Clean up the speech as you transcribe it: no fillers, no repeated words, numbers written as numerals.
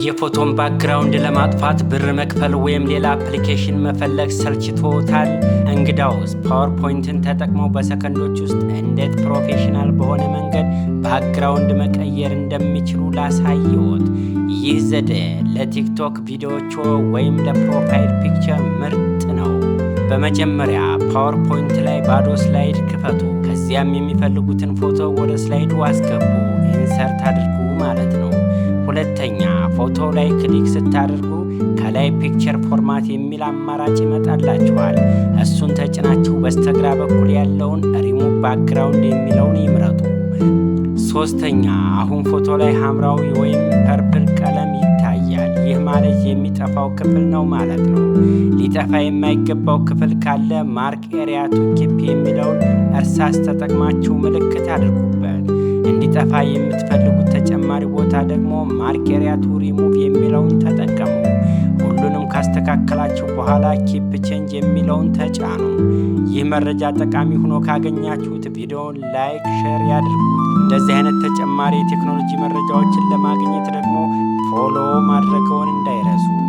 የፎቶን background ለማጥፋት ብር መክፈል ወይም ሌላ application መፈለግ ሰልችቶታል? እንግዳውስ PowerPoint ን ተጠቅመው በሰከንዶች ውስጥ እንዴት professional በሆነ መንገድ background መቀየር እንደሚችሉ ላሳይዎት። ይህ ዘዴ ለ TikTok ቪዲዮዎችዎ ወይም ለ profile picture ምርጥ ነው። በመጀመሪያ PowerPoint ላይ ባዶ slide ክፈቱ። ከዚያም የሚፈልጉትን ፎቶ ወደ slide ኡ አስገቡ፣ insert አድርጉ ማለት ነው። ሁለተኛ፣ ፎቶ ላይ click ስታደርጉ ከላይ picture format የሚል አማራጭ ይመጣላችኋል። እሱን ተጭናችሁ በስተግራ በኩል ያለውን ሪሙቭ ባክግራውንድ የሚለውን ይምረጡ። ሶስተኛ፣ አሁን ፎቶ ላይ ሐምራዊ ወይም purple ቀለም ይታያል። ይህ ማለት የሚጠፋው ክፍል ነው ማለት ነው። ሊጠፋ የማይገባው ክፍል ካለ mark area to keep የሚለውን እርሳስ ተጠቅማችሁ ምልክት አድርጉበት። እንዲጠፋ የምትፈልጉት ተጨማሪ ቦታ ደግሞ ማርክ ኤሪያ ቱ ሪሙቭ የሚለውን ተጠቀሙ። ሁሉንም ካስተካከላችሁ በኋላ keep change የሚለውን ተጫኑ። ይህ መረጃ ጠቃሚ ሆኖ ካገኛችሁት ቪዲዮውን like፣ share ያድርጉት። እንደዚህ አይነት ተጨማሪ የቴክኖሎጂ መረጃዎችን ለማግኘት ደግሞ follow ማድረግዎን እንዳይረሱ።